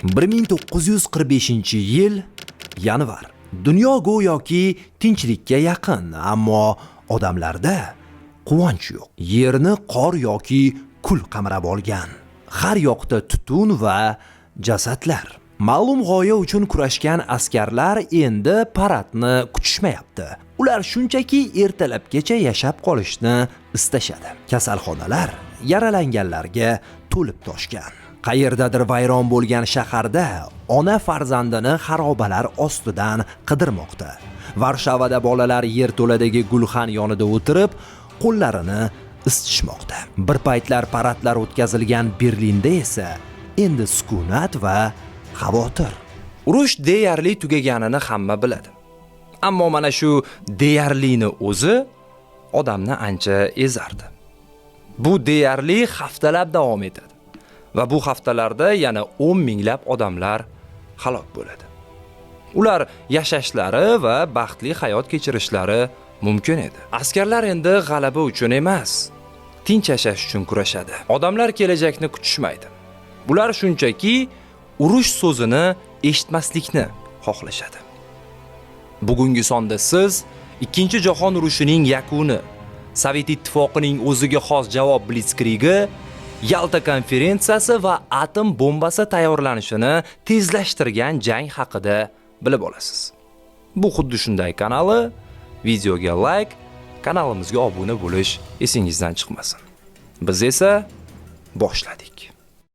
1945-yil yanvar. Dunyo go'yoki tinchlikka yaqin, ammo odamlarda quvonch yo'q. Yerni qor yoki kul qamrab olgan. Har yoqda tutun va jasadlar. Ma'lum g'oya uchun kurashgan askarlar endi paradni kutishmayapti. Ular shunchaki ertalabgacha yashab qolishni istashadi. Kasalxonalar yaralanganlarga to'lib toshgan. Qayerdadir vayron bo'lgan shaharda ona farzandini xarobalar ostidan qidirmoqda. Varshavada bolalar yerto'ladagi gulxan yonida o'tirib, qo'llarini isitishmoqda. Bir paytlar paradlar o'tkazilgan Berlinda esa endi sukunat va xavotir. Urush deyarli tugaganini hamma biladi. Ammo mana shu deyarlini o'zi odamni ancha ezardi. Bu deyarli haftalab davom etadi va bu haftalarda yana 10 minglab odamlar halok bo'ladi. Ular yashashlari va baxtli hayot kechirishlari mumkin edi. Askarlar endi g'alaba uchun emas, tinch yashash uchun kurashadi. Odamlar kelajakni kutishmaydi. Ular shunchaki urush so'zini eshitmaslikni xohlashadi. Bugungi sonda siz Ikkinchi jahon urushining yakuni, Sovet Ittifoqining o'ziga xos javob blitskrigi, Yalta konferensiyasi va atom bombasi tayyorlanishini tezlashtirgan jang haqida bilib olasiz. Bu xuddi shunday kanali, videoga like, kanalimizga obuna bo'lish esingizdan chiqmasin. Biz esa boshladik.